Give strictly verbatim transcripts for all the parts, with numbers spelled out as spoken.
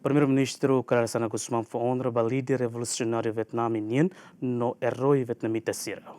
Primeiru-Ministru Kay Rala Xanana Gusmão fó onra ba líder revolusionáriu Vietname nian no eroi vietnamita sira.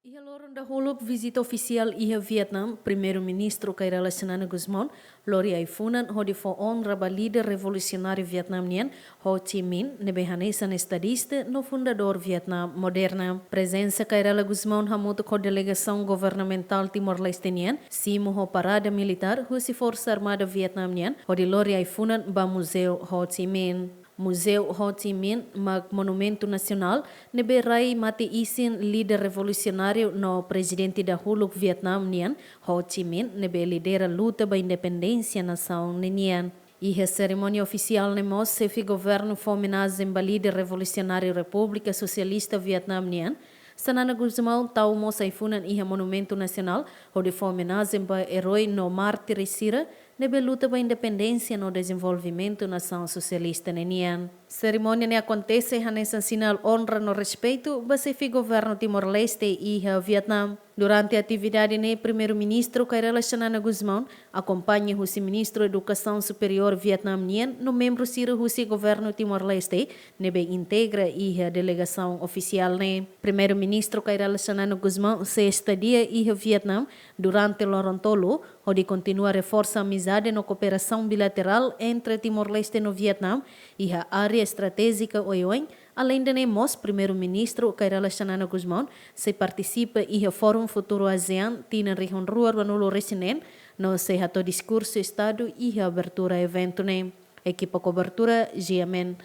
Iha loron dahuluk vizita ofisiál iha Vietnam, Primeiru-Ministru Kay Rala Xanana Gusmão lori ai-funan hodi fó onra ba líder revolusionáriu Vietnam nian, Ho Chi Minh, ne'ebé hanesan estadista no fundadór Vietnam moderna. Prezensa Kay Rala Gusmão hamutuk ho delegasaun governamentál Timor-Leste nian simu ho parada militár husi Forsa Armada Vietnam nian hodi lori ai-funan ba Muzeu Ho Chi Minh. Muzeu Ho Chi Minh mak monumentu nasionál ne'ebé rai mate-isin líder revolusionáriu no prezidente dahuluk Vietnam nian, Ho Chi Minh, ne'ebé lidera luta ba independénsia nasaun ninian. Iha serimónia ofisiál ne'e mós xefe governu fó omenajen ba líder revolusionáriu Repúblika Sosialista Vietnam nian, Xanana Gusmão tau mós ai-funan iha monumentu nasionál hodi fó omenajen ba eroi no mártir sira ne'ebé luta ba independénsia no dezenvolvimentu nasaun sosialista ninian. Serimónia ne'e akontese hanesan sinál onra no respeitu ba xefe governu Timor-Leste iha Vietnam. Durante atividade ne'e, Primeiru-Ministru Kay Rala Xanana Gusmão akompaña husi Ministru Edukasaun Superiór Vietnam nian no membru sira husi governu Timor-Leste ne'ebé integra iha delegasaun ofisiál ne'e. Primeiru-Ministru Kay Rala Xanana Gusmão sei estadia iha Vietnam durante loron tolu, hodi kontinua reforsa amizade no kooperasaun bilaterál entre Timor-Leste no Vietnam iha área estratéjika oioin. Aleinde ne'e mós, Primeiru-Ministru Kay Rala Xanana Gusmão sei partisipa iha Fórum Futuru ASEAN tinan rihun rua ruanulu-resin-neen no sei hato'o diskursu Estadu iha abertura eventu ne'e. Ekipa kobertura, G M N.